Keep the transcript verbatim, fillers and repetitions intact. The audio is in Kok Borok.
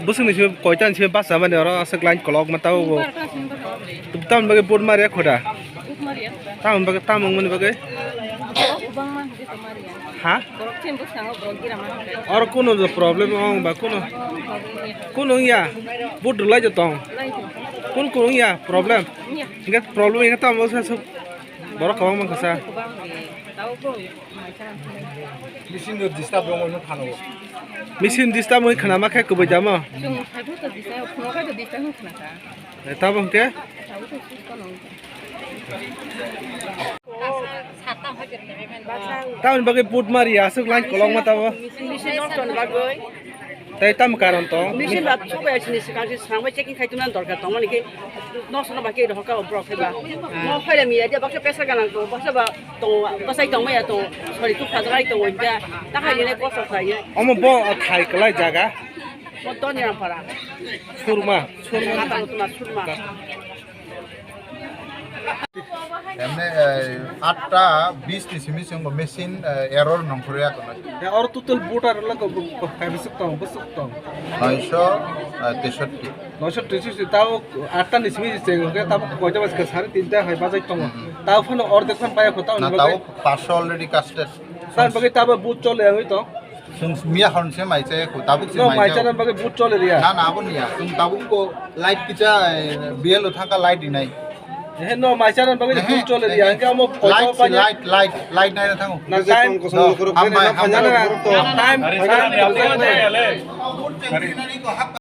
Bwswkni simi koitan simi basa mani oro aswk line kolok ma tabo bo. Bubar ka simi bubar. Tamoni bagwi vote mariya khoda. Bubar mariya khoda. Tamoni bagwi tamung mani bagwi. Borok kwbangma hwnkhe to mariya. Ha? Borok chini bwskango borok gira ma hwnkhe. Oro kuno je problem ong ba kuno. Problem ya. Kuno ya. Vote rwlai je tong. Lai to. Kun kuno ya problem. Ya. Hwnkhe problem hwnkhe tamo sa suk. Borok kwbangma kasa. Kwbang de. Tabo bo. Machine do disturb rongo no phano. Machine disturb oi khana ma khe kubui jamo. Chwng thaibo to disturb, phungo khai to disturb wng khna kha. E, tabo hwnkhe? Thaibo to switch on wng kha. Tamoni bagwi vote mari aswk line kolokma tabo. Machine nosto ni bagwi. Tai tam karon tong? Machine ba chubai sini sikang si sangbai checking khai tumna dorkar tong mani ke nosto no ba ke rohor ka borok khai ba. Mo khai le miya dia baksa pesa ganang tong baksa ba tong basai tong maya tong sori tu phajai tong ja ta khai le kosto khai. Omo bo thai kwlai jaga. Mo ton yang para. Surma. Surma ta tuma surma. Emne, eh, atta bis ni simi simi machine, eh, error nongkhorya kono. Ya, oro total voter la ko, ko, kaibisuk tong, busuk tong. Noisho, eh, teishoti. Noisho teishoti, tao atta ni simi se, ke tao koita bas ke sare tinta hai bajai tong. Mm-hmm. Tao phano ordek phan paya ko, tao Na, ni bagwi tao paanch sho already casted. Tao ni bagwi tao booth chole ang to. Chwng miya hwn se mai chaya kho, tabuk se No, mai mai chaya. Chana bagwi booth chole riya. Na, na, abo niya. Chwng tabuk ko light kicha, eh, B L O thangka light dinai. He, no, mai chana bagwi Ehe, booth chole riya. ehe. Hingke amo photo Light, pa light, light, light nai na thango. Na, time, No, time, hambai, hambai. time, time.